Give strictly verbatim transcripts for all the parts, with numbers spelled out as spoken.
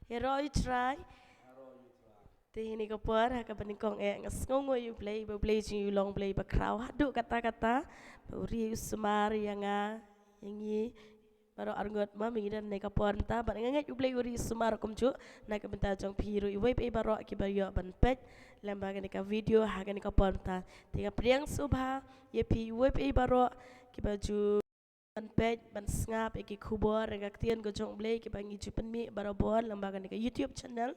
Hero U Trai. Te ha kane ka por ha kaba nyngkong eh nga sngewnguh ïa U Blei, ba U Blei jong ngi u long U Blei ba khraw haduh katta katta, ba u ri u sumar ïa nga, ïa ngi baroh arngut, ma mynta ha kane ka por mynta, bad nga ngeit U Blei u ri u sumar kumjuh na ka bynta jong phi ruh iwei pa iwei baroh kiba ïoh ban peit lyngba kane ka video ha kane ka por mynta. Te nga pdiang sngewbha ïa phi iwei pa iwei baroh kiba ju ban peit, ban sngap ïa ki khubor, ïa ka ktien ka jong U Blei kiba ngi ju pynmih barabor lyngba kane ka YouTube channel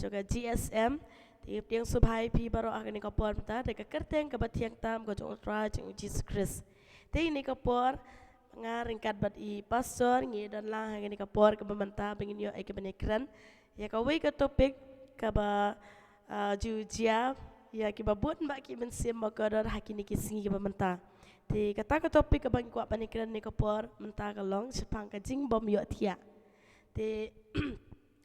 jong ka G S M. Te nga pdiang sngewbha ïa phi baroh ha kane ka por mynta da ka kyrteng kaba thiang tam ka jong U Trai jong U Jisu Khrist. Te ha kane ka por nga ryngkat bad i pastor ngi don lang ha kane ka por kaba mynta ba ngin ïoh ïa kiba ngi kren ïa kawei ka topic kaba, ah, ju jia ïa kiba bun bah ki mynsiem ba kordor ha kine ki sngi kiba mynta. Te kata ka topic kaba ngi kwah ban ïakren ha kane ka por mynta ka long shaphang ka jingbym ïohthiah. Te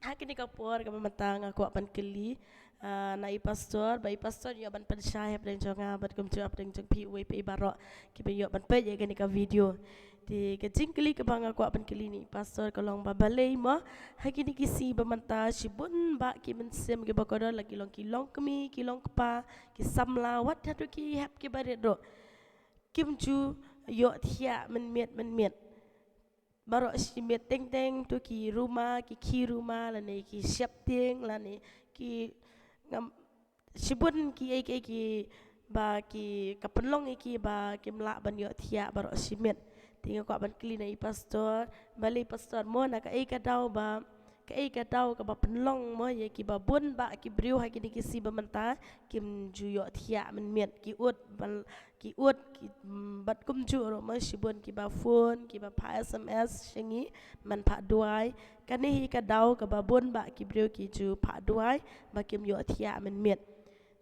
ha kane ka por kaba mynta nga kwah ban kylli, ah, na i pastor, ba i pastor ïoh ban pynshai hapdeng jong nga bad kumjuh hapdeng jong phi iwei pa iwei baroh kiba ïoh ban peit ïa kane ka video. Te ka jingkylli kaba nga kwah ban kylli na i pastor ka long ba balei mo ha kine ki sngi ba mynta shibun bah ki mynsiem kiba kordor, la ki long ki longkmie, ki longkpa, ki samla, wat haduh ki hep kiba rit ruh, kim ju ïohthiah mynmiet mynmiet. Baroh shi miet teng teng, to ki ruma, ki khie ruma lane ki sheptieng lane ki ngam, shibun kiei kiei kiba ki ka pynlong ïa ki ba kim lah ban ïohthiah baroh shi miet. Te nga kwah ban kylli na i pastor, balei pastor mo, na kaei ka daw ba, kaei ka daw kaba pynlong mo ïa kiba bun bah ki briew ha kine ki sngi ba mynta kim ju ïohthiah mynmiet, ki ud bal ki ud ki, mm, bad kumjuh ruh mo shibun kiba phone, kiba phah S M S sha ngi ban phah duwai. Kane hi ka daw kaba bun bah ki briew ki ju phah duwai ba kim ïohthiah mynmiet.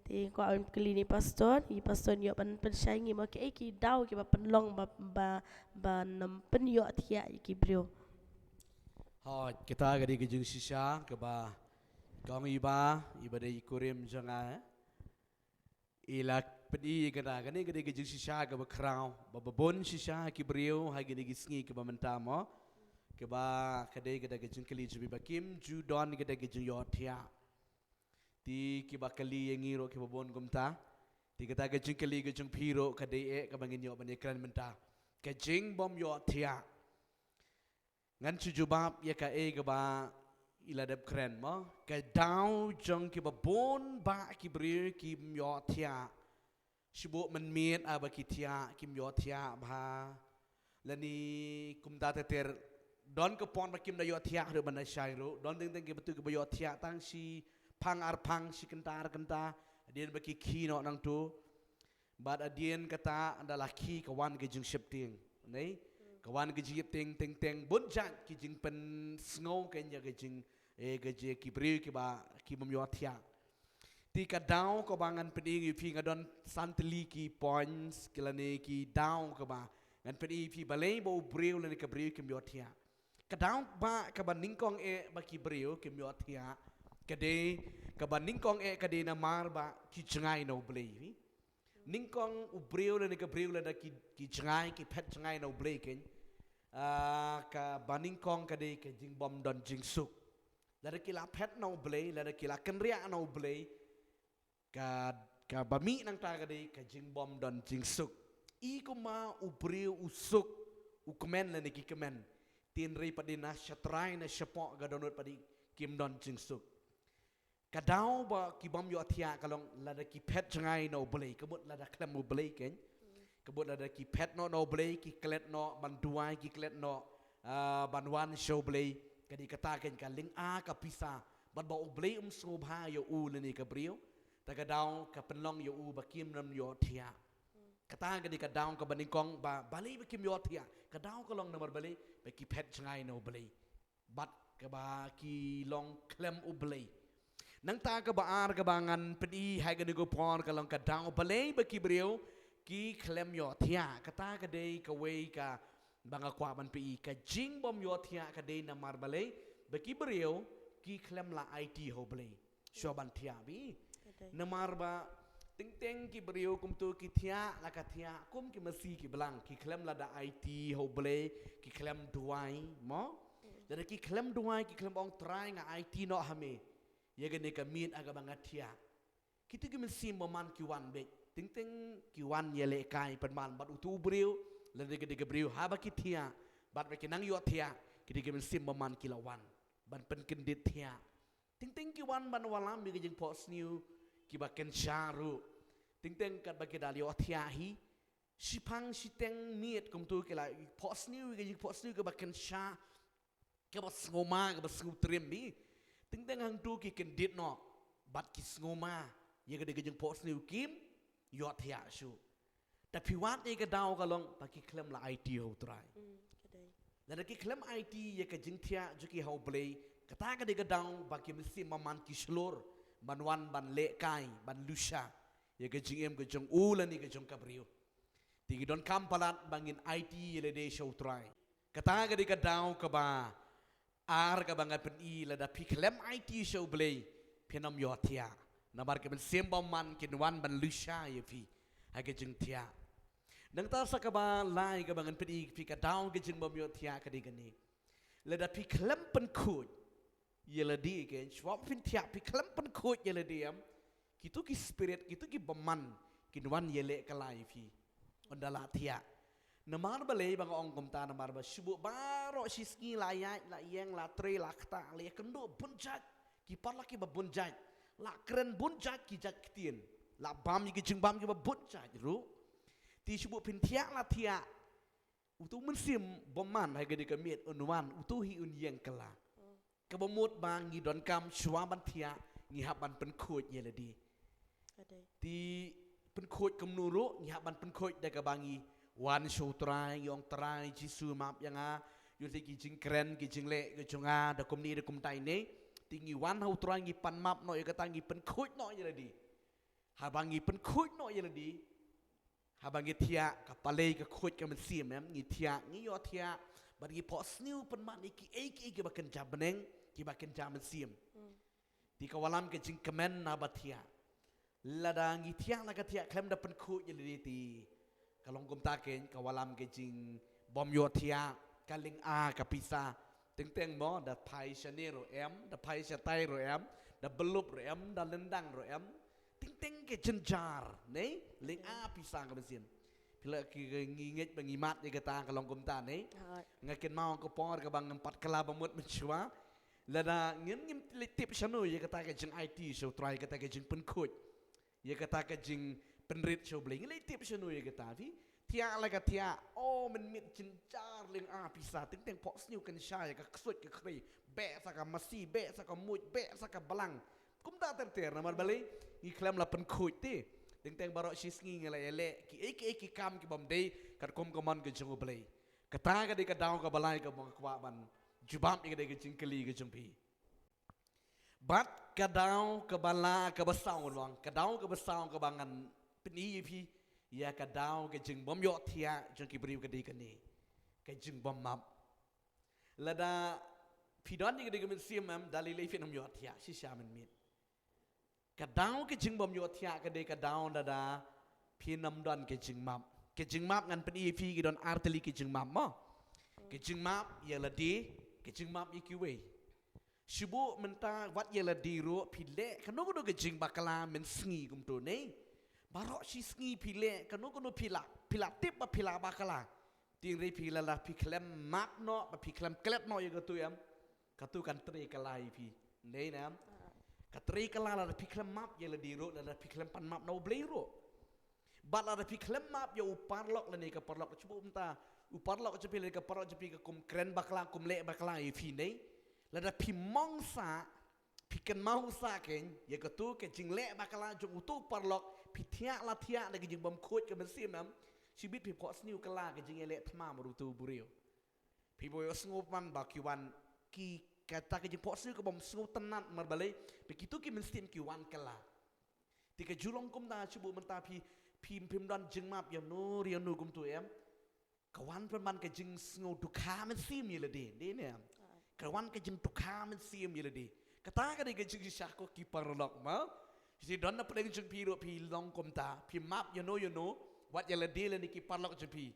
Te nga kwah ban kylli na i pastor, i pastor ïoh ban pynshai ïa ngi mo kaei ki daw kiba pynlong ba, ba, ban ym pynïohthiah ïa ki briew. Hooid, kata ka dei ka jingshisha kaba kong i Bah, iba dei i kurim jong nga, eh. I la pyni ïa kata, kane ka dei ka jingshisha kaba khraw, ba, ba bun shisha ki briew ha kine ki sngi kiba mynta mo, kaba ka dei kata ka jingkylli jong phi ba kim ju don kata ka jingïohthiah. Te kiba kylli ïa ngi ruh kiba bun kumta. Te kata ka jingkylli ka jong phi ruh ka dei eh kaba ngin ïoh ban ïakren mynta. Ka jingbym ïohthiah. Ngan shu jubab ïa kaei kaba i la dep kren mo. Ka daw jong kiba bun bah ki briew kim ïohthiah. Shu buh mynmiet ah ba ki thiah, kim ïohthiah bha. Lane kumta ter ter, don ka por ba kim da ïohthiah ruh ban da shai ruh. Don teng teng kiba tu kiba ïohthiah tang shi phang ar phang, shi kynta ar kynta. Hadien ba ki khie noh nangtu. Bad hadien kata ynda la khie ka wan ka jingsheptieng. Nei? Ka wan ka jingsheptieng teng teng, bun jait ki jingpynsngew kein ïa ka jing, eh, ka jing ki briew kiba, ki bym ïohthiah. Te ka daw kaba ngan pyni ïa phi, nga don san tylli ki points, ki lane ki daw kaba ngan pyni ïa phi balei ba u briew lane ka briew kim ïohthiah. Ka daw ba kaba nyngkong eh ba ki briew kim ïohthiah, ka dei, kaba nyngkong eh ka dei namar ba ki jngai na U Blei. Nyngkong u briew lane ka briew lada ki, ki jngai, ki phet jngai na U Blei kein. Ah, kaba nyngkong ka dei ka jingbym don jingsuk. Lada ki la phet na U Blei, lada ki la kynriah na U Blei, ka, kaba mih nangta ka dei ka jingbym don jingsuk. I kumba u briew u suk, u kmen lane ki kmen, hynrei pat dei na shatrai na shapoh ka dohnud pat dei kim don jingsuk. Ka daw ba ki bym ïohthiah ka long lada ki phet jngai na U Blei, ka mut lada khlem U Blei kein. Ka mut lada ki phet noh na U Blei, ki klet noh ban duwai, ki klet noh, ah, ban wan sha U Blei, ka dei kata kein ka lynga ka pisa. Bad ba U Blei um sngewbha ïa u lane ka briew, te ka daw ka pynlong ïa u ba kim nym ïohthiah. Kata ka dei ka daw kaba nyngkong ba, balei ba kim ïohthiah. Ka daw ka long namar balei, ba ki phet jngai na U Blei. Bad kaba ki long khlem U Blei. Nangta kaba ar kaba ngan pyni ha kane ka por ka long ka daw balei ba ki briew ki khlem ïohthiah. Kata ka dei kawei kaba nga kwah ban pyni, ka jingbym ïohthiah ka dei namar balei ba ki briew ki khlem la aiti ha U Blei. Shuwa ban thiah bha. Ka dei. Namar ba teng teng ki briew kumto ki thiah, la ka thiah kum ki masi ki blang, ki khlem la da aiti ha U Blei, ki khlem duwai, mo? Mm. Lada ki khlem duwai, ki khlem ong Trai nga aiti noh ha me ïa kane ka miet ha kaba nga thiah. Kito ki mynsiem bymman ki wan beit. Teng teng ki wan ïalehkai pynban bad uto u briew, lane ka dei ka briew haba ki thiah bad ba ki nang ïohthiah, kito ki mynsiem bymman ki la wan ban pynkyndit thiah. Teng teng ki wan ban wallam ïa ka jingphohsniew kiba kynsha ruh. Teng teng katba ki da ïohthiah hi, shiphang shiteng miet kumto ki la phohsniew ïa ka jingphohsniew kiba kynsha, kaba sngewma, kaba sngewtriem hi. Teng teng hangto ki kyndit noh bad ki sngewma ïa ka dei ka jingphohsniew, kim ïohthiah shuh. Da phi wad ïa ka daw ka long ba ki khlem la aiti ha u Trai. Mm, ka dei. Lada ki khlem aiti ïa ka jingthiah jong ki ha u Blei, kata ka dei ka daw ba ki mynsiem bymman ki shlur ban wan ban lehkai, ban lusha ïa ka jingim ka jong u lane ka jong ka briew. Te ngi donkam palat ba ngin aiti ïa lade sha u Trai. Kata ka dei ka daw kaba ar kaba nga pyni, lada phi khlem aiti sha u Blei, phin ym ïohthiah. Namar ki mynsiem bymman kin wan ban lusha ïa phi ha ka jingthiah. Nangta sa kaba lai kaba ngan pyni ïa phi ka daw ka jingbymïohthiah ka dei kane. Lada phi khlem pynkhuid ïa lade, keiñ, shuwa phin thiah phi khlem pynkhuid ïa lade, em, kito ki spirit, kito ki bymman kin wan ïaleh kylla ïa phi. Ynda la thiah. Namar balei ba nga ong kumta? Namar ba shu buh baroh shi sngi la ïaid, la ïeng, la trei, la ktah, la ïakynduh bun jait. Ki paralok kiba bun jait. La kren bun jait ki jait ktien. La bam ïa ki jingbam kiba bun jait ruh. Te shu buh phin thiah la thiah, uto u mynsiem bymman ha kane ka miet un wan, uto hi un ïeng kylla. Kaba mut ba ngi donkam shuwa ban thiah ngi hap ban pynkhuid ïa lade. Ka dei. Te pynkhuid kumno ruh? Ngi hap ban pynkhuid da kaba ngi wan sha u Trai, ngi ong, Trai Jisu, map ïa nga ïa ki jingkren, ki jingleh ki jong nga da kumne da kumtai ne. Te ngi wan ha u Trai, ngi pan map noh ïa kata, ngi pynkhuid noh ïa lade. Haba ngi pynkhuid noh ïa lade, haba ngi thiah, ka palei ka khuid ka mynsiem, em, ngi thiah, ngi ïohthiah bad ngi phohsniew pynban ïa kiei kiei kiba kynja bneng, kiba kynja mynsiem. Mm. Te ka wallam ka jingkmen naba thiah. Lada ngi thiah la ka thiah khlem da pynkhuid ïa lade, te ka long kumta, keiñ, ka wallam ka jingbymïohthiah, ka lynga ka pisa. Teng teng mo, da phai shane ruh em, da phai shatai ruh em, da blup ruh em, da lyndang ruh em. Teng teng ka jynjar, ne? Lynga pisa ka mynsiem. Phi la ki, ngi ngeit ba ngi mad ïa kata, ka long kumta, ne? Hooid. Nga kynmaw ka por kaba ngam pat kylla ba mut mynshuwa. Lada ngim, ngim leit tip shano ïa kata ka jingaiti sha u Trai, kata ka jingpynkhuid, ïa kata ka jingpynrit sha u Blei, ngi leit tip shano ïa kata? Phi thiah la ka thiah, o, mynmiet jynjar, lynga pisa, teng teng phohsniew kynsha ïa ka ksuid ka khrei, beh sa ka masi, beh sa ka muid, beh sa ka blang. Kumta ter ter, namar balei? Ngi khlem la pynkhuid te. Teng teng baroh shi sngi ngi la ïaleh kiei kiei ki kam ki bym dei katkum ka mon ka jong u Blei. Kata ka dei ka daw kaba lai kaba nga kwah ban jubab ïa ka dei ka jingkylli ka jong phi. Bad ka daw kaba la, kaba saw, long, ka daw kaba saw kaba ngan pyni ïa phi ïa ka daw ka jingbymïohthiah jong ki briew ka dei kane. Ka jingbym map. Lada phi don ïa ka dei ka mynsiem, em, da lei lei phin ym ïohthiah shisha mynmiet. Ka daw ka jingbymïohthiah ka dei ka daw lada phin ym don ka jingmap. Ka jingmap, ngan pyni ïa phi, ki don ar tylli ki jingmap mo. Ka jingmap ïa lade, ka jingmap ïa kiwei. Shu buh mynta wat ïa lade ruh, phi leh kano kano ka jingbakla mynsngi kumto ne. Baroh shi sngi phi leh kano kano, phi la, phi la tip ba phi la bakla. Te hynrei phi, lada phi khlem map noh, ba phi khlem klet noh ïa kato, em, kato kan trei kylla ïa phi. Dei ne em? Ka trei kylla lada phi khlem map ïa lade ruh, lada phi khlem pan map na u Blei ruh. Bad lada phi khlem map ïa u paralok lane ka paralok, shu buh mynta, u paralok jong phi lane ka paralok jong phi ka kum kren bakla, kum leh bakla ïa phi ne. Lada phi mong sah, phi kynmaw sah, keiñ, ïa kato ka jingleh bakla jong uto u paralok, phi thiah la thiah da ka jingbymkhuid ka mynsiem, em, shibit phi phohsniew kylla ka jingïaleh thma bad uto u briew. Phi buh ïohsngew pynban ba ki wan, ki, kata ka jingphohsniew ka bym sngewtynnat, namar balei? Ba kito ki mynsiem ki wan kylla. Te ka ju long kumta, shu buh mynta phi, phi, phim don jingmap ïano ïano kumto, em. Ka wan pynban ka jingsngew dukha mynsiem ïa lade, dei ne em? Ka wan ka jingdukha mynsiem ïa lade. Kata ka dei ka jingshisha ko ki paralok mo. Shisha don na pdeng jong phi ruh phi long kumta, phi map ïano ïano, wat ïa lade lane ki paralok jong phi.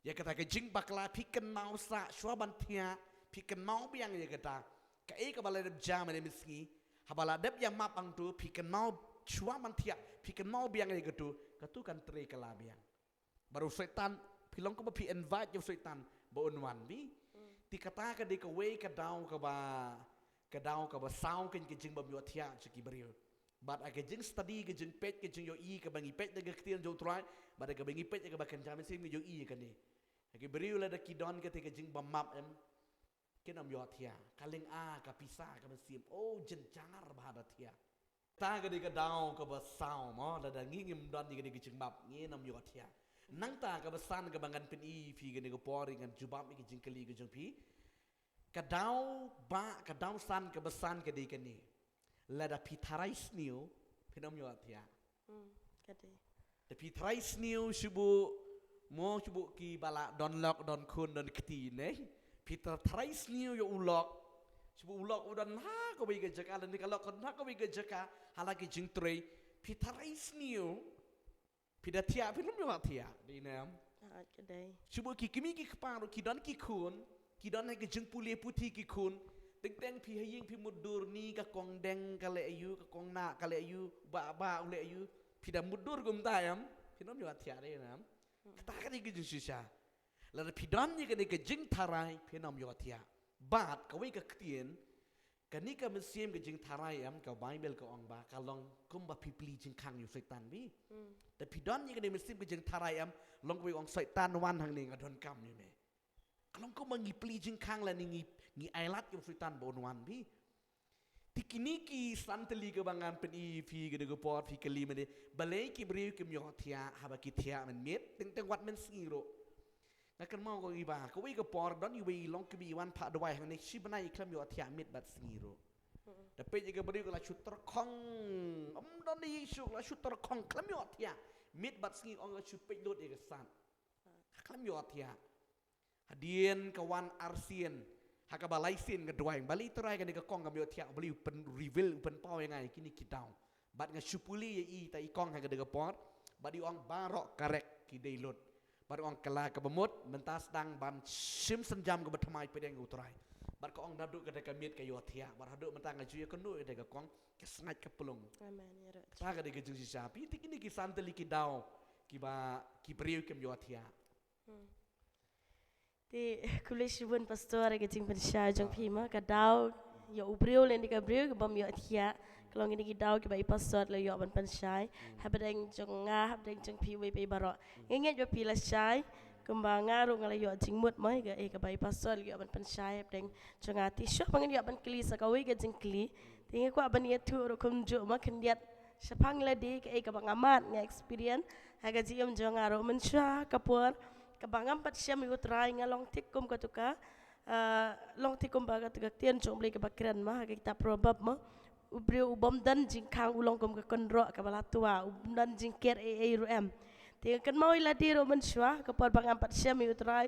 Ïa kata ka jingbakla phi kynmaw sah shuwa ban thiah, Phi kynmaw biang ïa kata. Kaei kaba la dep jia mynne mynsngi. Haba la dep ïa map hangto, phi kynmaw shuwa ban thiah, phi kynmaw biang ïa kato, kato kan trei kylla biang. Bad u Soitan, phi long kumba phi invite ïa u Soitan ba un wan, phi. Te kata ka dei kawei ka daw kaba, ka daw kaba saw kein ka jingbym ïohthiah jong ki briew. Bad ha ka jingstudy, ka jingpeit, ka jingïohi kaba ngi peit da ka ktien jong u Trai, bad ha kaba ngi peit ïa kaba kynja mynsiem ngi ïohi ïa kane. Ha ki briew lada ki don kata ka jingbym map, em, kin ym ïohthiah. Ka lynga, ka pisa, ka mynsiem, oh, jynjar bha da thiah. Kata ka dei ka daw kaba saw mo, lada ngi ngim don ïa ka dei ka jingmap, ngin ym ïohthiah. Nangta kaba san kaba ngan pyni ïa phi kane ka por, ngan jubab ïa ka jingkylli ka jong phi. Ka daw ba, ka daw san kaba san ka dei kane. Lada phi tharai sniew, phin ym ïohthiah. Hmm, ka dei. Da phi tharai sniew shu buh, mo shu buh ki ba la don lok, don khun, don kti ne. Phi tharai sniew ïa u lok. Shu buh u lok u don ha kawei ka jaka, lane ka lok ka don ha kawei ka jaka, ha la ki jingtrei. Phi tharai sniew. Phi da thiah, phin ym ïohthiah, dei ne em? Ah, ka dei. Shu buh ki kmie ki kpa ruh ki don ki khun, ki don ha ki jingpule puthi ki khun. Teng teng phi ha ïing phi mutdur ni ka kong deng ka leh aïu, ka kong nah ka leh aïu, bah bah u leh aïu. Phi da mutdur kumta em, phin ym ïohthiah, dei ne em? Kata ka dei ka jingshisha. Lada phi don ïa kane ka jingtharai, phin ym ïohthiah. Bad kawei ka ktien, kane ka mynsiem ka jingtharai em, ka Baibl ka ong ba ka long kumba phi plie jingkhang ïa u Soitan, phi. Hmm. Da phi don ïa kane mynsiem ka jingtharai em, long kawei ong Soitan wan hangne nga donkam ïa me. Ka long kumba ngi plie jingkhang lane ngi, ngi ailad ïa u Soitan ba un wan, phi. Te kine ki san tylli kaba ngan pyni ïa phi kane ka por, phi kylli mynne, balei ki briew kim ïohthiah haba ki thiah mynmiet, teng teng wat mynsngi ruh. Nga kynmaw ko iba, kawei ka por don iwei i longkmie i wan phah dawai hangne shi bnai i khlem ïohthiah miet bad sngi ruh. Mm-mm. Da peit ïa ka briew ka la shu tyrkhong, ym don i shu, ka la shu tyrkhong khlem ïohthiah miet bad sngi, ong ka shu peit lut ïa ka san. Khlem ïohthiah. Hadien ka wan arsien, ha kaba laisien ka dawai, balei Trai kane ka kong kam ïohthiah, balei u pyn reveal, u pynpaw ïa nga ïa kine ki daw. Bad nga shu pule ïa i ta i kong ha kane ka por, bad i ong baroh correct ki dei lut. Bad i ong kylla kaba mut, mynta sdang ban shim synjam kaba thymmai pdiang ïa u Trai. Bad ka ong naduh kata ka miet ka ïohthiah, bad haduh mynta nga ju ïakynduh ïa kata ka kong, ka sngaid ka plung. Amen, ïa rak. Kata ka dei ka jingshisha, phi, te kine ki san tylli ki daw, kiba, ki briew kim ïohthiah. Hmm. Te, khublei shibun Pastor, ka jingpynshai jong phi ma, ka daw, ïa u briew lane ka briew, ka bym ïohthiah, ka long kine ki daw, kiba i Pastor la ïoh ban pynshai, hapdeng jong nga, hapdeng jong phi, wei pa i baroh. Nga ngeit ba phi la shai, kumba nga ruh nga la ïoh jingmut ma, ka, eh, kaba i Pastor la ïoh ban pynshai, hapdeng jong nga. Te shuwa ba ngan ïoh ban kylli sa kawei ka jingkylli. Te nga kwah ban ïathuh ruh kumjuh ma khyndiat. Shaphang lade kaei kaba nga mad nga experience. Ha ka jingim jong nga ruh mynshuwa ka por. Kaba ngam pat shem ïa u Trai nga long thik kum katu ka. Ah, long thik kumba katu ka ktien jong U Blei kaba kren ma. Ha ka kitab Proverb ma. U briew u bym don jingkhang u long kum ka kynroh kaba la twa. U bym don jingker ei ei ruh em. Te nga kynmaw ïa lade ruh mynshuwa. Ka por ba ngam pat shem ïa u Trai.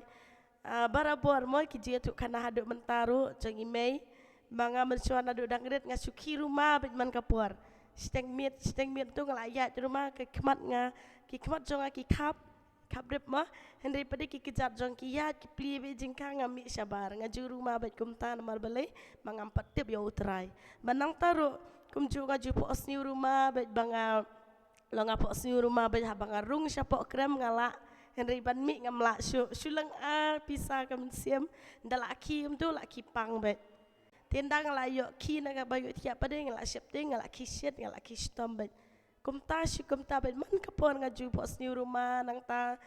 Ah, barabor mo ki jingïathuhkhana haduh mynta ruh jong i mei. Ba nga mynshuwa naduh dang rit nga shu khie ruma beit man ka por. Shiteng miet, shiteng miet tu nga la ïaid ruma, ki khmat nga, ki khmat jong nga ki khap, khap dep mo. Hynrei pat de ki kjat jong ki ïaid, ki plie beit jingkhang, nga mih shabar. Nga ju ruma beit kumta namar balei, ba ngam pat tip ïa u Trai. Ba nangta ruh, kumjuh nga ju phohsniew ruma beit ba nga Long nga phohsniew ruma beit haba nga rung shapoh krem nga lah. Hynrei ban mih ngam lah shuh, shu lynga pisa ka mynsiem. Ynda lah khie kumtu lah khie pang beit. Te ynda nga lah ïoh khie na kaba ïohthiah pat de nga lah sheptieng, nga lah khie shit, nga lah khie shitom beit. Kumta shu kumta beit man ka por nga ju phohsniew ruma nangta,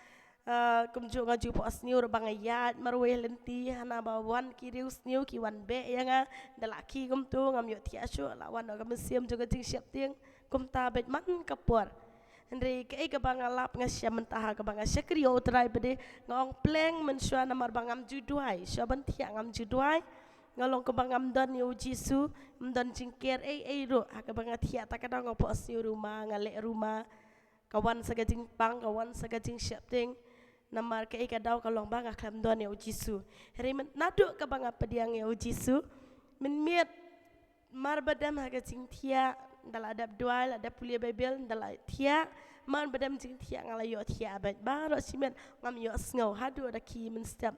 ah, kumjuh nga ju phohsniew ruh ba nga ïaid marwei lynti hana ba wan ki riewsniew ki wan beh ïa nga. Ynda lah khie kumtu ngam ïohthiah shuh, lah wan noh ka mynsiem jong ka jingsheptieng. Kumta beit man ka por. Hynrei kaei kaba nga lap nga shem mynta ha kaba nga shakri ïa u Trai pat de nga ong pleng mynshuwa namar ba ngam ju duwai. Shuwa ban thiah ngam ju duwai. Nga long kaba ngam don ïa u Jisu, ngam don jingker ei ei ruh ha kaba nga thiah ta ka daw nga phohsniew ruma, nga leh ruma. Ka wan sa ka jingpang, ka wan sa ka jingsheptieng. Namar kaei ka daw ka long ba nga khlem don ïa u Jisu. Hynrei myn-, naduh kaba nga pdiang ïa u Jisu, mynmiet mar ba dem ha ka jingthiah, ynda la dep duwai, la dep pule Baibl, ynda la thiah, mar ba dem jingthiah nga la ïohthiah beit. Baroh shimet ngam ïohsngew haduh da ki mynstep.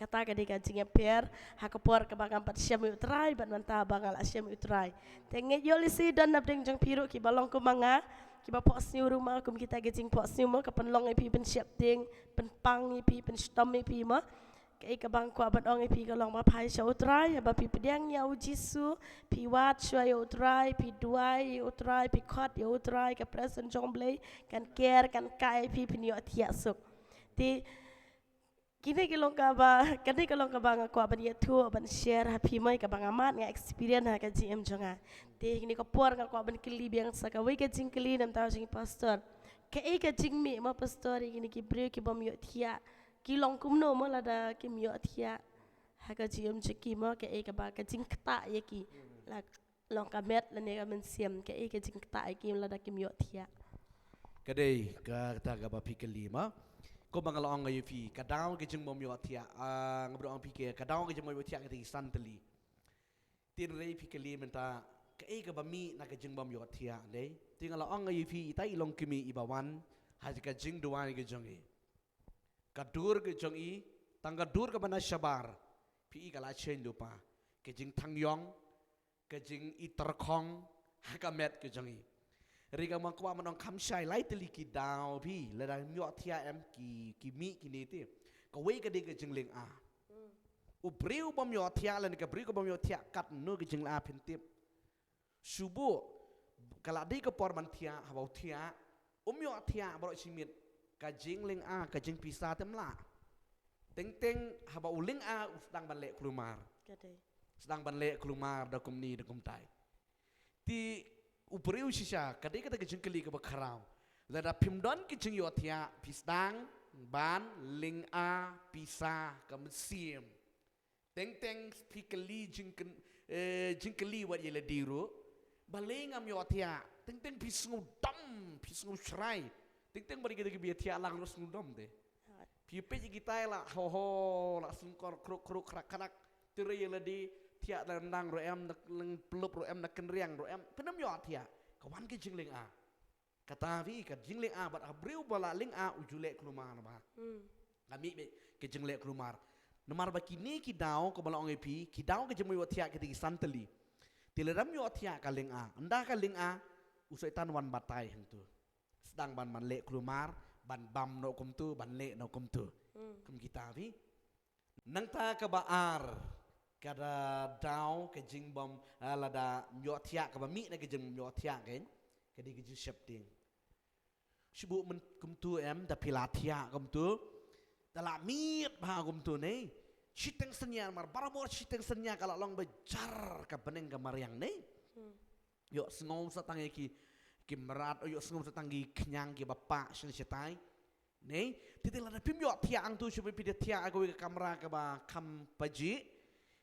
Kata ka dei ka jingïapher ha ka por kaba ngam pat shem ïa U Trai bad mynta ba nga la shem ïa U Trai. Te nga ïoh lehse don napdeng jong phi ruh kiba long kum ma nga, kiba phohsniew ruh ma kum kita ki jingphohsniew mo, ka pynlong ïa phi pynsheptieng, pynpang ïa phi, pynshitom ïa phi mo. Kaei kaba nga kwah ban ong ïa phi ka long ba phai sha U Trai, haba phi pdiang ïa U Jisu, phi wad shuwa ïa U Trai, phi duwai ïa U Trai, phi khot ïa U Trai, ka presence jong U Blei kan ker, kan kai ïa phi, phin ïohthiah suk. Te kine ki long kaba, kane ka long kaba nga kwah ban ïathuh, ban share ha phi mo, kaba nga mad, nga experience ha ka jingim jong nga. Te kine ka por nga kwah ban kylli biang sa kawei ka jingkylli na ka bynta jong i pastor. Kaei ka jingmih mo pastor ïa kine ki briew ki bym ïohthiah? Ki long kumno mo lada kim ïohthiah ha ka jingim jong ki mo, kaei kaba ka jingktah ïa ki? La long ka met lane ka mynsiem, kaei ka jingktah ïa ki lada kim ïohthiah? Ka dei kata kaba phi kylli ma. Kumba nga la ong ïa phi, ka daw ka jingbym ïohthiah. Ah, nga bro ong phi ka, ka daw ka jingbym ïohthiah ka dei san tylli. Tynrai phi kylli mynta, kaei kaba mih na ka jingbym ïohthiah, dei? Te nga la ong ïa phi, ita i long kmie iba wan ha ka jingduwai ka jong i. Ka dur ka jong i, tang ka dur kaba na shabar, phi i ka la sheng lypa. Ka jingthang ïong, ka jingityrkhong ha ka met ka jong i. Hynrei nga kwah ban ong kham shai, lai tylli ki daw phi, lada ym ïohthiah em, ki, ki mih kine te. Kawei ka dei ka jinglynga. U briew bym ïohthiah lane ka briew ka bym ïohthiah, katno ka jinglynga phin tip? Shu buh, ka la dei ka por ban thiah, haba u thiah, um ïohthiah baroh shi miet, ka jinglynga, ka jingpisa te ym lah. Teng teng haba u lynga u sdang ban leh kulmar. Ka dei. Sdang ban leh kulmar da kumne da kumtai. Te u briew shisha, ka dei kata ka jingkylli kaba khraw. Lada phim don ka jingïohthiah, phi sdang ban lynga, pisa, ka mynsiem. Teng teng phi kylli jingkyn-, eh, jingkylli wat ïa lade ruh. Balei ngam ïohthiah? Teng teng phi sngewdom, phi sngewshrai. Teng teng ba dei kata kiba thiah lang ruh sngewdom te. Phi peit ïa kitai la, ho ho, la sngewkor khruk khruk khrak khrak. Te hynrei ïa lade thiah da lyndang ruh em, da lyng plup ruh em, da kynriang ruh em. Phin ym ïohthiah. Ka wan ka jinglynga. Kata phi, ka jinglynga bad ha briew ba la lynga u ju leh kulmar ba. Hmm. Ka mih beit ka jingleh kulmar. Namar ba kine ki daw, kumba la ong ïa phi, ki daw ka jingmih ïohthiah ki dei ki san tylli. Te lada ym ïohthiah ka lynga, ynda ka lynga, u Soitan wan batai hangtu. Sdang ban, ban leh kulmar, ban bam noh kumtu, ban leh noh kumtu. Hmm. Kum kita phi. Nangta kaba ar, ka da daw ka jingbym, ah, lada ym ïohthiah, kaba mih na ka jingbym ïohthiah kein, ka dei ka jingsheptieng. Shu buh myn kumtu em, da phi la thiah kumtu, da la miet bha kumtu ne. Shiteng synñia, mar barabor shiteng synñia ka la long ba jar ka bneng ka mariang ne. Hmm. Ïohsngew sa tang ïa ki, ki mrad, ïohsngew sa tang ki khñiang kiba pah shane shatai. Ne, te te lada phim ïohthiah hangtu, shu phi da thiah ha kawei ka kamra kaba kham pajih.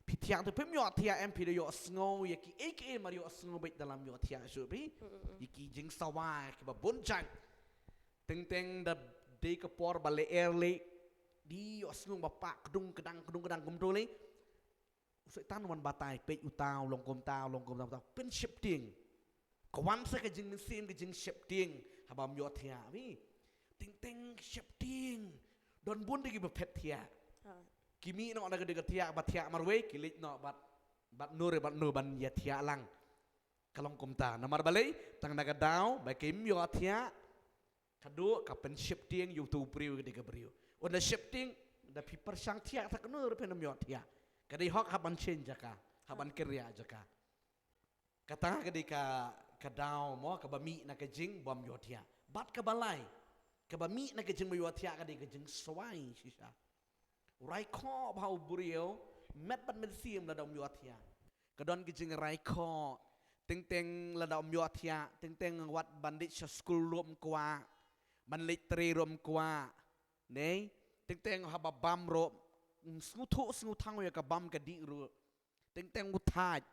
Phi thiah hangtu phim ïohthiah em, phi da ïohsngew ïa kiei kiei mar ïohsngew beit da lam ïohthiah shuh phi. Mm, mm, mm. Ïa ki jingsawai kiba bun jait. Teng teng da dei ka por ba lyer leit, da ïohsngew ba pah kdung kdang kdung kdang kumtu lei. U Soitan wan batai, peit uta u long kumta, u long kumta, kumta. Pynsheptieng. Ka wan sa ka jingmynsiem ka jingsheptieng haba ym ïohthiah phi. Teng teng sheptieng. Don bun de kiba phet thiah. Ha. Ki mih noh na ka dei ka thiah, ba thiah marwei, ki leit noh bad, bad no re bad no ban ïa thiah lang. Ka long kumta. Namar balei, tang na ka daw ba kim ïohthiah, ka duh ka pynsheptieng ïa uto u briew ka dei ka briew. Ynda sheptieng, da phi pyrshang thiah, ta kano ruh phin ym ïohthiah. Ka dei hok hap ban change jaka, hap ban kynriah jaka. Kata ka dei ka, ka daw mo, kaba mih na ka jingbym ïohthiah. Bad kaba lai, kaba mih na ka jingbym ïohthiah ka dei ka jingswai shisha. U rai khoh bha u briew, met bad mynsiem lada um ïohthiah. Ka don ka jingrai khoh, teng teng lada um ïohthiah, teng teng wat ban leit sha skul ruh um kwah, ban leit trei ruh um kwah. Ne, teng teng haba bam ruh, um sngewthuh sngewtang ïa ka bam ka dih ruh. Teng teng u thait,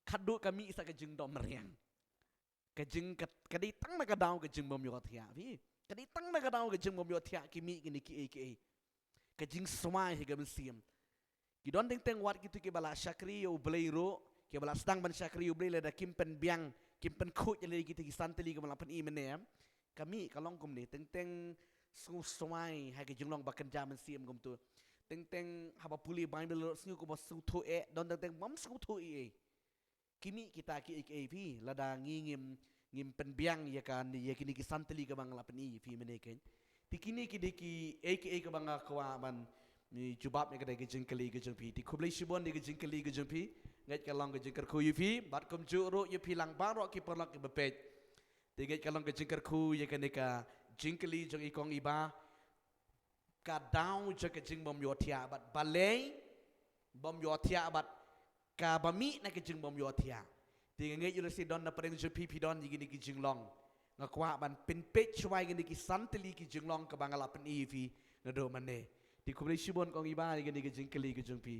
khadduh ka mih sa ka jingdom mariang. Ka jing ka, ka dei tang na ka daw ka jingbym ïohthiah phi. Ka dei tang na ka daw ka jingbym ïohthiah ki mih kine kiei kiei. Ka jingswai ha ka mynsiem. Ki don teng teng wat kito kiba la shakri ïa U Blei ruh, kiba la sdang ban shakri ïa U Blei lada kim pynbiang, kim pynkhuid ïa lade kito ki san tylli kiba la pyni mynne. Ka mih ka long kumne, teng teng sngewswai ha ka jinglong ba kynja mynsiem kumtu. Teng teng haba pule Bible ruh sngew kumba sngewthuh eh, don teng teng bym sngewthuh ei ei. Ki mih kita ki ei ki ei phi, lada ngi ngim, ngim pynbiang ïa ka, ïa kine ki san tylli kaba nga la pyni ïa phi mynne keiñ. Te kine ki dei ki ei ki ei kaba nga kwah ban, ni jubab ïa ka dei ka jingkylli ka jong phi. Te khublei shibun ïa ka jingkylli ka jong phi. Ngeit ka long ka jingkyrkhu ïa phi, bad kumjuh ruh ïa phi lang baroh ki paralok kiba peit. Te ngeit ka long ka jingkyrkhu ïa kane ka jingkylli jong i kong i bah. Ka daw jong ka jingbym ïohthiah bad balei bym ïohthiah bad kaba mih na ka jingbym ïohthiah. Te nga ngeit ïa lehse don na pdeng jong phi phi don ïa kine ki jinglong. Nga kwah ban pynpeit shuwa ïa kine ki san tylli ki jinglong kaba nga la pyni ïa phi naduh mynne. Te khublei shibun kong i bah ïa kine ki jingkylli ki jong phi.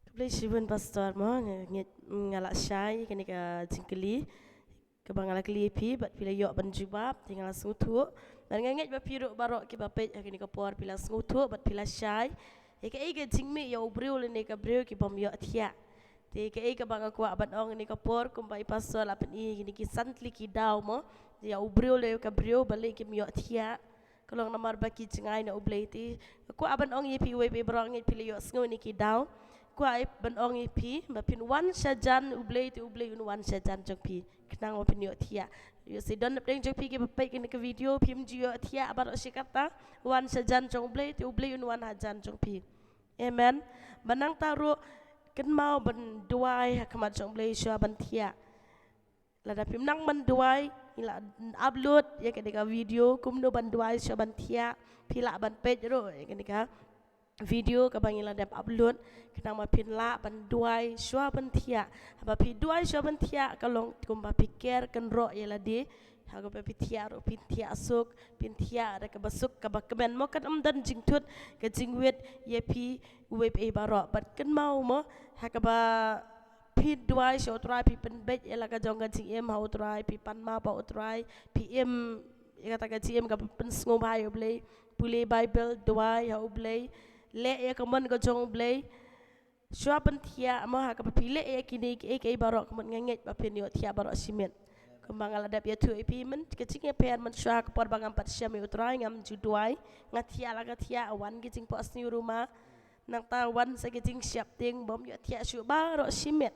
Khublei shibun pastor mo, nga ngeit nga la shai ïa kine ka jingkylli kaba nga la kylli ïa phi bad phi la ïoh ban jubab, te nga la sngewthuh. Bad nga ngeit ba phi ruh baroh kiba peit ha kane ka por phi la sngewthuh bad phi la shai ïa kaei ka jingmih ïa u briew lane ka briew ki bym ïohthiah. Te kaei kaba nga kwah ban ong ha kane ka por kumba i pastor la pyni ïa kine ki san tylli ki daw mo, ïa u briew lane ka briew balei kim ïohthiah. Ka long namar ba ki jngai na U Blei. Te kwah ban ong ïa phi uwei pa uwei baroh, ngeit phi la ïohsngew ïa kine ki daw. Kwah ban ong ïa phi ba phin wan sha jan U Blei te U Blei un wan sha jan jong phi. Khnang ba phin ïohthiah. Ïoh sdang na pdeng jong phi kiba peit kane ka video phim ju ïohthiah baroh shi katta. Wan sha jan jong U Blei te U Blei un wan ha jan jong phi. Amen. Ba nangta ruh kynmaw ban duwai ha khmat jong U Blei shuwa ban thiah. Lada phim nang ban duwai, ngi la upload ïa kane ka video kumno ban duwai shuwa ban thiah. Phi lah ban peit ruh ïa kane ka video kaba ngi la dep upload. Khnang ba phin lah ban duwai shuwa ban thiah. Haba phi duwai shuwa ban thiah ka long kumba phi ker kynroh ïa lade. Ha kaba phi thiah ruh phin thiah suk, phin thiah da kaba suk kaba kmen mo, kan ym don jingthut ka jingwit ïa phi uwei pa uwei baroh. Bad kynmaw mo, ha kaba phi duwai sha U Trai, phi pynbeit ïa la ka jong ka jingim ha U Trai, phi pan map ha U Trai, phi im ïa kata ka jingim kaba pynsngewbha ïa U Blei, pule Bible, duwai ha U Blei, leh ïa ka mon ka jong U Blei. Shuwa ban thiah mo, ha kaba phi leh ïa kine kiei kiei baroh ka mut nga ngeit ba phin ïohthiah baroh shimet. Kumba nga la dep ïathuh ïa phi mynta ka jingïapher, mynshuwa ha ka por ba ngam pat shem ïa U Trai ngam ju duwai, nga thiah la ka thiah, wan ki jingphohsniew ruh ma. Nangta wan sa ki jingsheptieng, bym ïohthiah shuh baroh shimet.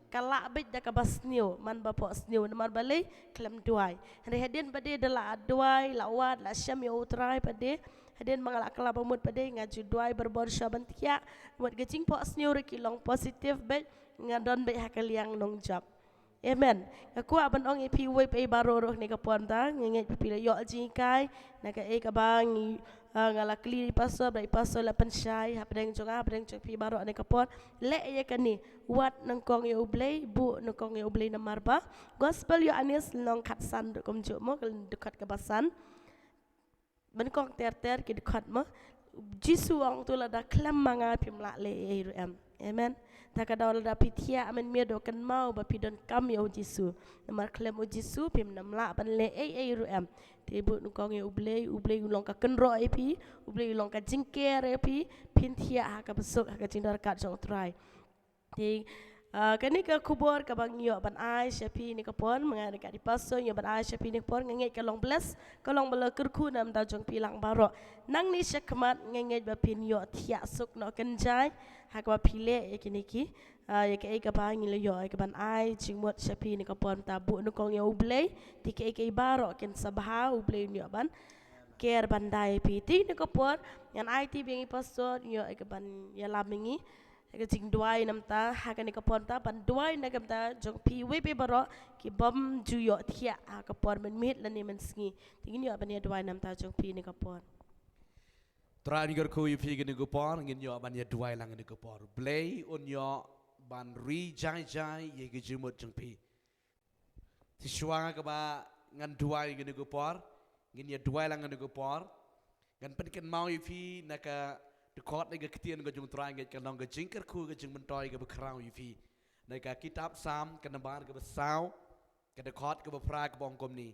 Ka lah beit da kaba sniew, man ba phohsniew, namar balei, khlem duwai. Hynrei hadien ba dei da la duwai, la wad, la shem ïa U Trai pat de, hadien ba nga la kylla ba mut pat de, nga ju duwai barabor shuwa ban thiah, wat ka jingphohsniew ruh ki long positive beit, nga don beit ha ka liang nongjop. Amen. Nga kwah ban ong ïa phi uwei pa uwei baroh ruh ha kane ka por mynta, nga ngeit ba phi la ïoh jinghikai na kaei kaba ngi, ah, nga la kylli i pastor, bad i pastor la pynshai hapdeng jong nga, hapdeng jong phi baroh ha kane ka por. Leh ïa kane, wad nyngkong ïa U Blei, buh nyngkong ïa U Blei namar ba Gospel Ïoannis lynnong khatsan, dkhot kumjuh mo, ka dkhot kaba san. Nyngkong ter ter ki dkhot mo. Jisu u ong, to lada khlem ma nga phim lah leh ei ei ruh em. Amen. Ta ka daw lada phi thiah mynmiet, to kynmaw ba phi donkam ïa U Jisu. Namar khlem U Jisu phim nang lah ban leh ei ei ruh em. Te buh nyngkong ïa U Blei, U Blei u long ka kynroh ïa phi, U Blei u long ka jingker ïa phi, phin thiah ha kaba suk, ha ka jingdon ryngkat jong U Trai. Te, ah, kane ka khubor kaba ngi ïoh ban ai sha phi ha kane ka por, ma nga ne ka dei pastor, ngi ïoh ban ai sha phi ha kane ka por, nga ngeit ka long bless, ka long ba la kyrkhu na ka bynta jong phi lang baroh. Nangne shakhmat nga ngeit ba phin ïohthiah suk noh kynjai ha kaba phi leh ïa kine ki, ah, ïa kaei kaba ngi la ïoh ïa kaban ai jingmut sha phi ha kane ka por, mynta buh nyngkong ïa U Blei, te kaei kaei baroh kin sa bha, U Blei un ïoh ban ker ban da ïa phi. Te ha kane ka por ngan aiti biang ïa i pastor, ïoh ïa kaban ïalam ïa ngi ha ka jingduwai na ka bynta, ha kane ka por mynta, ban duwai na ka bynta jong phi uwei pa uwei baroh ki bym ju ïohthiah ha ka por mynmiet lane mynsngi. Te ngin ïoh ban ïaduwai na ka bynta jong phi ha kane ka por. Trai, ngi kyrkhu ïa phi ha kane ka por, ngin ïoh ban ïaduwai lang ha kane ka por. Blei un ïoh ban ri jai jai ïa ka jingmut jong phi. Te shuwa kaba ngan duwai ha kane ka por, ngin ïaduwai lang ha kane ka por. Ngan pynkynmaw ïa phi na ka dkhot ne ka ktien ka jong U Trai, ngeit ka long ka jingkyrkhu, ka jingmyntoi kaba khraw ïa phi. Na ka kitab Salm, ka nambar kaba saw, ka dkhot kaba phra, kaba ong kumne: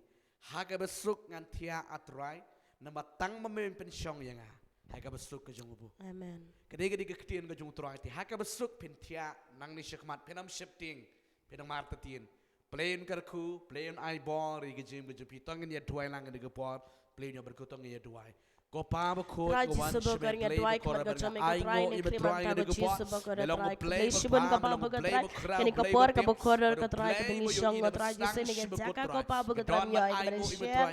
Ha kaba suk ngan thiah, A Trai, namar tang ma me pynshong ïa nga ha kaba suk ka jong u buh. Amen. Ka dei, ka dei ka ktien ka jong U Trai. Te ha kaba suk phin thiah nangne shakhmat, phin ym sheptieng, phin ym artatien. Blei un kyrkhu, Blei un ai bor ïa ka jingim ka jong phi. To ngin ïaduwai lang ha kane ka por, Blei un ïoh ban kyrkhu, to ngin ïaduwai. Ko Pa bakhuid, Trai Jisu bakhuid, nga duwai khmat ka jong me ko Trai, ne khlem mynta ko Jisu bakhuid, Trai. Khublei shibun ko Pa bakhuid, Trai. Kane ka por kaba kordor ko Trai, kaba ngi shong ko Trai Jisu, ne ka jaka ko Pa bakhuid, Trai, ïoh ïa ka mynsiem.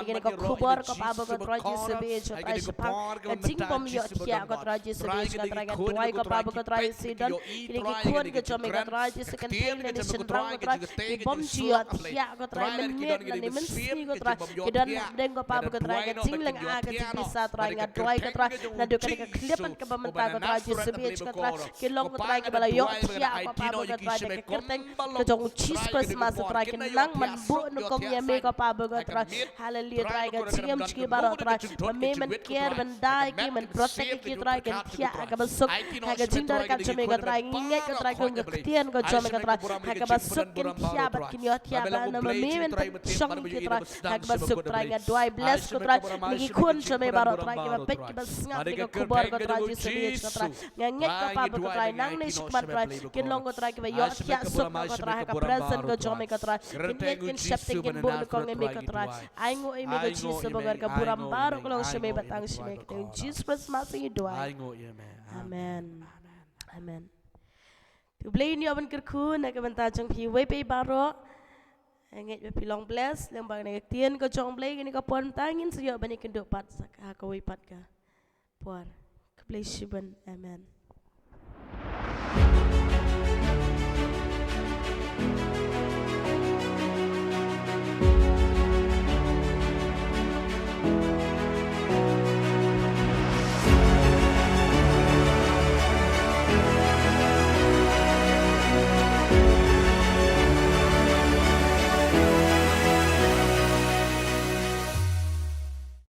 Kane ka khubor ko Pa bakhuid, Trai Jisu, ba ïeit ko Trai, shaphang ka jingbym ïohthiah ko Trai Jisu, ba ïeit ko Trai, nga duwai ko Pa bakhuid, Trai Jisu, don kine ki khun ka jong me ko Trai Jisu, kynthei ne shynrang ko Trai, ki bym ju ïohthiah ko Trai, mynmiet ne mynsngi ko Trai, ki don hapdeng ko Pa bakhuid, Trai, ka jinglynga, ka jingpisa, Trai, nga duwai ko Trai, naduh kane ka khyllipmat kaba mynta ko Trai Jisu, ba ïeit ko Trai, kin long ko Trai kiba la ïohthiah ko Pa bakhuid, Trai, da ka kyrteng ka jong u Jisu Khrist Masi, Trai, kin nang ban buh nyngkong ïa me ko Pa bakhuid, Trai. Haleluia, Trai, ka jingim jong ki baroh, Trai, ba me men care, men da ïa ki, men protect ïa ki, Trai, kin thiah ha kaba suk ha ka jingdonkam jong me ko Trai. Ngi ngeit ko Trai, kum ka ktien ka jong me ko Trai, ha kaba suk kin thiah bad kin ïohthiah bad namar ba me men pynshong ïa ki, Trai, ha kaba suk, Trai. Nga duwai, bless ko Trai, kine ki khun jong me baroh, Trai, kiba peit, kiba sngap ïa ka khubor ko Trai Jisu, ba ïeit ko Trai. Nga ngeit ko Pa bakhuid, Trai, nangne shakhmat, Trai, kin long ko Trai kiba ïohthiah suk ko Trai ha ka presence ka jong me ko Trai. Kin ngeit, kin sheptieng, kin buh nyngkong ïa me ko Trai. Ainguh ïa me ko Jisu bakhuid, ka burom baroh ka long sha me bad tang sha me, ha ka kyrteng u Jisu Khrist Masi ngi duwai. Amen. Amen. To Blei un ïoh ban kyrkhu na ka bynta jong phi uwei pa uwei baroh. Nga ngeit ba phi long bless lyngba kane ka ktien ka jong U Blei, kane ka por, mynta ngin sa ïoh ban ïakynduh pat sa ha kawei pat ka por. Khublei shibun. Amen.